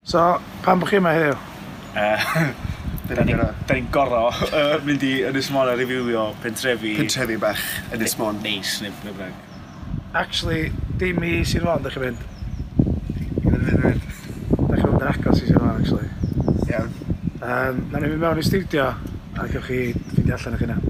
So, pam bod chi yma heddiw? Da ni'n gorfod mynd i Ynys Môn a reviewio pentrefi. Pentrefi bach Ynys Môn. Neis, neu be bynnag. Actually, dim i Sir Fôn, da chi'n mynd. I fynd fynd. Da chi'n mynd yn agos i Sir Fôn, actually. Iawn. Nawn ni fynd mewn i stiwdio a gewch chi ffeindio allan eich hunan.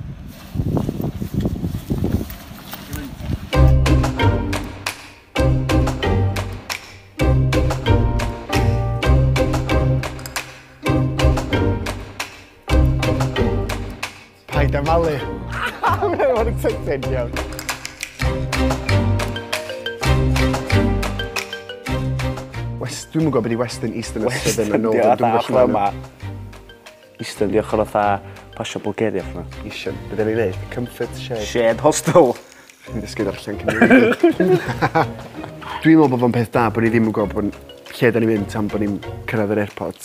Paid â malu. Mae'n mor excited iawn. West, dwi'm yn gwybod beth i Western, Eastern a Southern a Northern. Dwi'm yn gwybod lle ma' nhw. Eastern di ochr fatha pasio Bulgaria ffordd 'na. Eastern, be da ni'n neud? Comfort Shed. Shed Hostel. Dwi'n dysgu darllen Cymraeg. Dwi'n meddwl bod fo'n peth da bod ni ddim yn gwybod bod lle da ni'n mynd tan bod ni'n cyrraedd yr airport.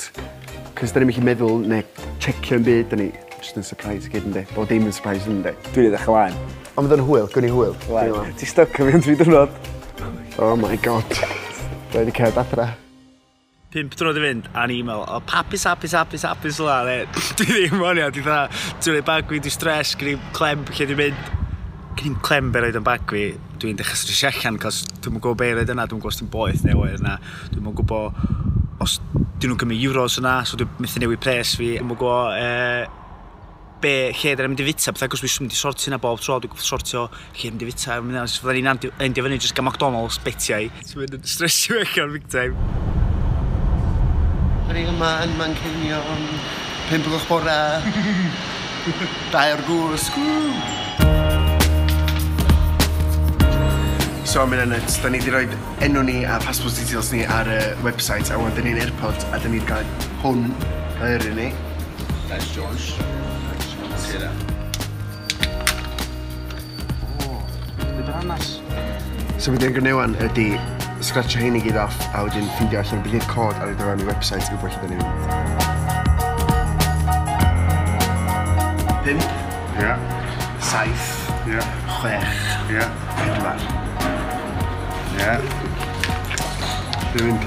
Cos da ni'n gallu meddwl neu checio'n byd, da ni just yn surprise i gyd yndi. Bod dim yn surprise yndi. Dwi'n edrych ymlaen. Ond fydd o'n hwyl, gwn i hwyl. Ti stuck yn fi am 3 diwrnod. Oh my God. Dwi wedi cerdded adra. 5 diwrnod i fynd, a ni'n meddwl, o, hapus, hapus, hapus, hapus la, ne. Dwi ddim yn ia, dwi fatha, dwi'n rhoi bag fi, dwi'n stres, gen i'm clem lle dwi'n mynd. Gen i'm clem be roed yn bag fi, dwi'n dechrau stresio allan, cos dwi'm yn gwybod be roed yna, dwi'm yn gwybod os ti'n boeth neu oer yna, dwi'm yn gwybod os dyn nhw'n cymryd euros yna, so dwi'n methu newid pres fi, dwi'm yn gwybod be, lle dyn nhw'n mynd i fita, pethau, cos dwi'n mynd i sortio yna bob tro, dwi'n gwybod sortio lle mynd i fita, dwi'n mynd i fydda ni'n endio fyny jyst gael McDonald's, betiau. Ti'n mynd yn stresio allan big time. Da ni yma yn Manceinion, 5 gloch bora, 2 o'r gwsg. So mae'n nuts, da ni wedi rhoi enw ni a passport details ni ar y website, a wan da ni'n airport a da ni wedi cael hwn gael yrru ni. Nice, George. See that. Oh, the bananas. So beth ni'n gwneud wan ydy scratcho hein i gyd off a wedyn ffeindio allan beth yw'r cod a roid o fewn i website i gwybod lle da ni'n mynd. 5. Ie. 7. Ie. 6. Ie. 4. Ie. Dwi'n mynd.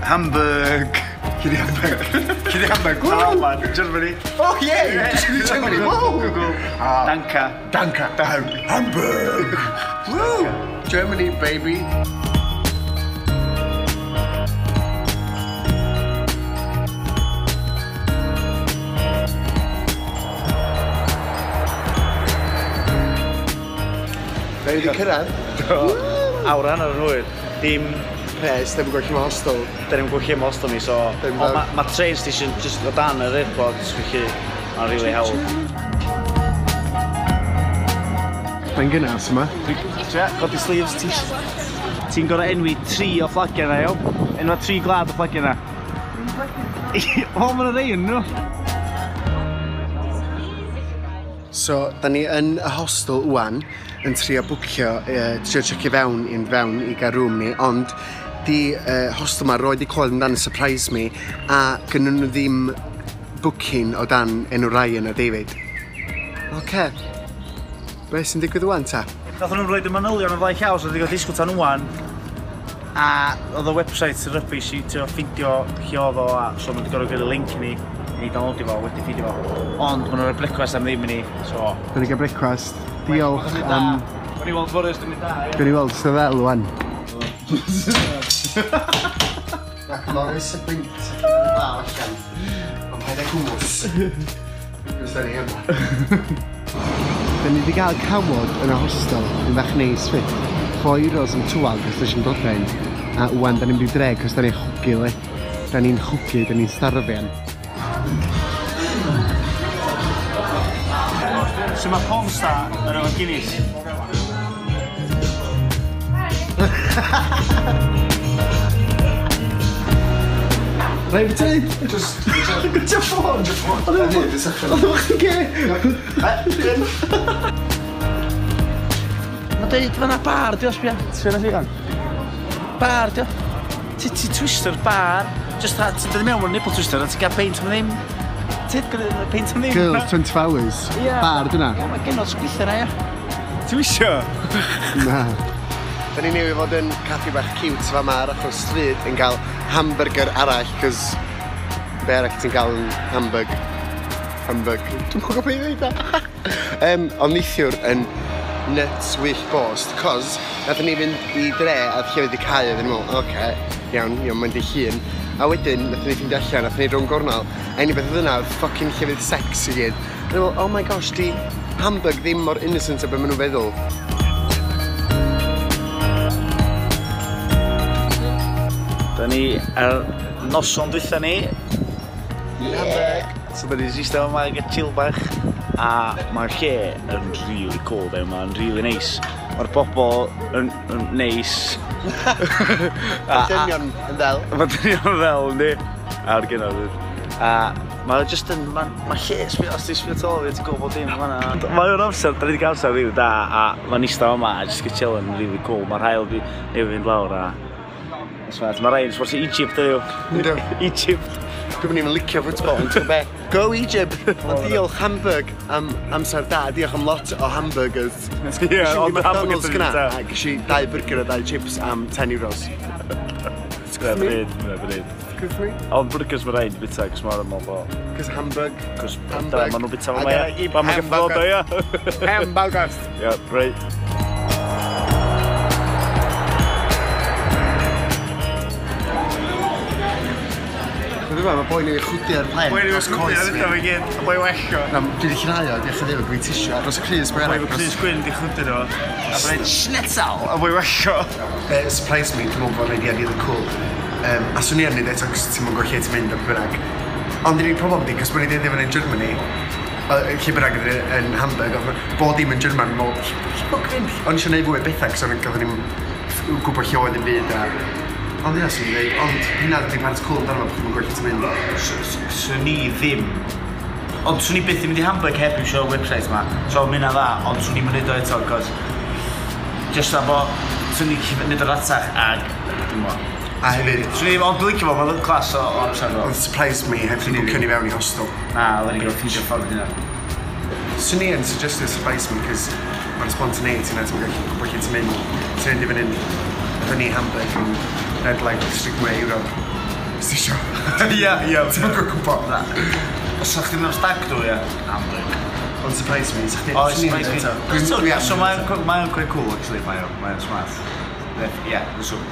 Hamburg. Lle di Hamburg? Lle di Hamburg? Alman, Germany. Oh yeah! Germany, whoa! Google. Ah. Danke. Danke. Hamburg! Woo! Germany, baby. Da ni wedi cyrraedd. Do. Awr hanner yn hwyr. Dim pres, ddim yn gwybod lle mae hostel. Da ni'n gwybod lle mae hostel ni, so... Dim Ond ma train station just o dan yr airport, felly mae'n really hawdd. Mae'n gynnas yma. Ie, codi sleeves, ti'n gorau enwi 3 o fflagiau na, iawn? Enwa 3 gwlad o fflagiau na. O, ma'n rei yn nhw. So, da ni yn y hostel wan, yn trio bwcio, trio checio fewn i'n fewn i gael room ni, ond di hostel ma roed i clywed amdano Surprise Me, a gynnon nhw ddim booking o dan enw Ryan a David. Oce. Be sy'n digwydd wan ta? Nathon nhw'n rhoid y manylion o flaen llaw, so wedi cael disgwyl tan wan. A oedd y website yn rubbish i trio ffindio lle oedd o, a so maen nhw wedi gorfod gyrru link i ni, i ni downloadio fo, wedi ffindio fo. Ond maen nhw'n rhoi brecwast am ddim i ni, so... Da ni gael brecwast. Diolch am... Gawn ni weld fory os dwi'n da, ie. Gawn ni weld sydd ddel wan. Ac Morris y gwynt yn dda allan. Ond paid â gwrs. Gwrs da ni yma. Da ni wedi cael cawod yn y hostel yn fach neis fyd. 4 euros am 12 os da eisiau dod fewn. A wan, da ni'n mynd i dre, cos da ni'n chwgu, le. Da ni'n chwgu, da ni'n starfian. So mae pornstar yn efo Guinness. Rhaid fi ti? Just... Good job ffôn! Oedd o'n chdi'n ge? Mae'n deud fan'na bar, di o, sbia. Sbia na chi. Bar, di o. Titty Twister bar. Just that, ti'n dod i mewn mewn nipple twister a ti'n gael peint am ddim. Ti'n gael peint am ddim. Girls, 24 hours. Ie. Bar, dyna. Ie, mae genod sgwitha na, ia. Ti'n isio? Na. Da ni newydd fod yn caffi bach cute fa ma ar ochr stryd yn cael Hamburger arall, cos be arall ti'n gael yn Hamburg? Hamburg. Dwi'n gwybod beth i ddweud. Ond neithiwr yn nuts wyll bost, cos nathon ni fynd i dre a lle wedi cau, a ni'n meddwl, oce, iawn, iawn, mae'n di llun. A wedyn, nathon ni ffeindio allan, nathon ni rownd gornel, a unig beth oedd yna, oedd fucking llefydd sex i gyd. A ni'n meddwl, oh my gosh, di Hamburg ddim mor innocent o be maen nhw'n feddwl. Da ni ar noson dwytha ni. Yeah. So da ni'n eistedd yma i gael chill bach. A mae'r lle yn really cool, de. Mae'n really nice. Mae'r bobl yn neis. Mae dynion yn ddel. Mae dynion yn ddel, yndi. Ar gynnal. A mae just yn... Mae ma lle, sbio, os ti'n sbio tu ôl fi, ti'n gwybod bod dim fan'na. Mae o'n amser, da ni wedi cael amser rili da, a mae'n eistedd yma a just gael chill yn really cool. Mae'r haul di newydd fynd lawr a... Smart. Mae rhaid, sports Egypt heddiw. Yndw. Egypt. Dwi'n mynd i'n licio football, ond ti'n be? Go Egypt! Ond diolch Hamburg am amser da, diolch am lot o hamburgers. Ie, ond ond McDonald's hamburgers gyna, yn a ges i dau burger a dau chips am 10 euros. Mae'n bryd, mae'n bryd. Good for me. Ond burgers mae rhaid bita, cos mae'n meddwl bo. Cos Hamburg. Cos Hamburg. maen nhw'n bita I fo gotta eat mae. Mae'n gyffrodd o, ia. Hamburgers! Ie, bryd. Dwi'n meddwl, mae boi newydd chwdi ar plen. Boi newydd dros chwdi ar coes fi. ydw i gyd, a boi wellio. Na, dwi wedi llnau o, diolch yn ddiw, dwi'n tisio dros y crys. Boi efo crys gwyn di chwdi nhw. A boi schnitzel, a boi wellio. Surprise me, dwi'n meddwl bod yn idea really cool. A swn i yn neud eto, cos ti'n mwyn gwybod lle ti'n mynd a beth bynnag. Ond yr unig problem di, cos bod ni ddim yn Germany, lle bynnag oedd yn Hamburg, oedd bod dim yn German, dwi'n meddwl, lle bod gwyn? O'n i eisiau neud fwy o bethau, cos o'n i'n ddim gwybod lle oedd yn byd a... Ond ia, swn i'n dweud, ond hynna ydi part cool amdano fo, bod chdi'm yn gwybod lle ti'n mynd. Swn i ddim. Ond swn i byth yn mynd i Hamburg heb iwsio'r website ma. So mae hynna dda, ond swn i'n mynd o eto, cos just a bo, swn i'n gallu mynd o'r ratach ag, dwi'n mo. A hefyd, Swn i ddim, ond dwi'n licio fo, mae'n class o amser fo. ond surprise me, heb ti bwcio ni fewn i hostel. Na, oedden ni'n gorfod ffeindio ffordd hynna. Swn i yn suggestio surprise me, cos mae'r spontaneity na, ti'n gallu gwybod lle ti'n mynd. Ti'n mynd i fyny fyny Hamburg yn red light district way Europe. Os ti isio. Ie, ie. Ti'n gwybod gwybod. Na. Os o'ch chdi'n mewn stag do, ie. Hamburg. Ond surprise me, sa'ch O, swn i'n surprise me. eto. So mae'n quite cool, actually, mae'n smart. Ie, so.